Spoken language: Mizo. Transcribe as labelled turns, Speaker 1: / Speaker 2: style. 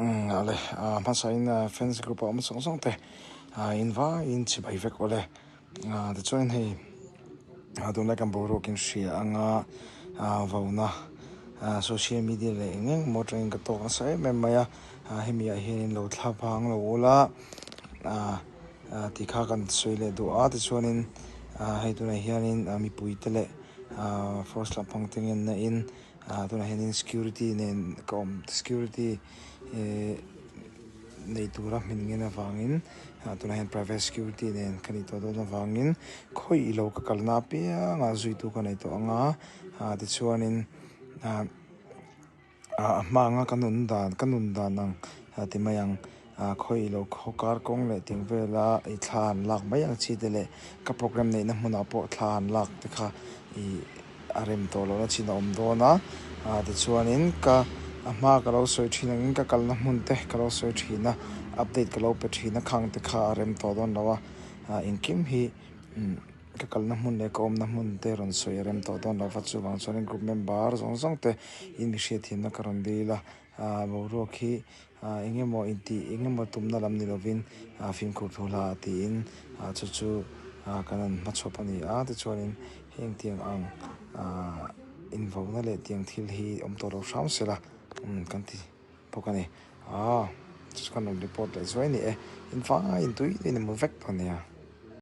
Speaker 1: Ale hmasa in fans group a awm zawng zawng te in vaiin chibai vek awle tichuan hei tunlai kan boruak in hria anga vauna social media leh eng eng emaw atangin ka tawk nasa em em mai a hemi ah hianin lo thla vang lo ula tih kha kan sawi leh duh a tichuanin hei tunah hianin mipui te leh force lampang te ngenna in. Ah tunah hianin security nen ka awm security eh nei tura hmin ngen avangin ah tunah hian private security nen ka nih tawh dawn avangin khawi ilo ka kalna apiangah zuitu ka nei tawh ang a ah tichuanin ah a hma anga ka nun dan ka nun dan ang ti mai ang. Ah khawi lo khaw kar kawng leh ting vela i thla han lak mai ang chi te leh ka program neihna hmunah pawh thla han lak te kha ih a rem tawh lohna chin a awm dawn a, ah tichuanin ka a hma ka lo sawi thin angin ka kalna hmun te ka lo sawi thin a, update ka lo pe thin a khang te kha a rem tawh dawn lo a, ah engkim hi umm ka kalna hmun leh ka awmna hmun te rawn sawi a rem tawh dawn lo va chuvang chuanin group member zawng zawng te in mi hriatthiamna ka rawn dil a. Ah boruak hi ah eng emaw intih eng emaw tumna lam ni lovin ah fimkhur thu hla a tiin ah chu chu ah kan han hmachhawp a ni a tichuanin heng tiang ang ah invauna leh tiang thil hi awm tawh lo hram sela umm kan ti bawk a ni ah chu chu kan rawn report leh zuai a ni e in fai in tui in emaw vek tawh a nia.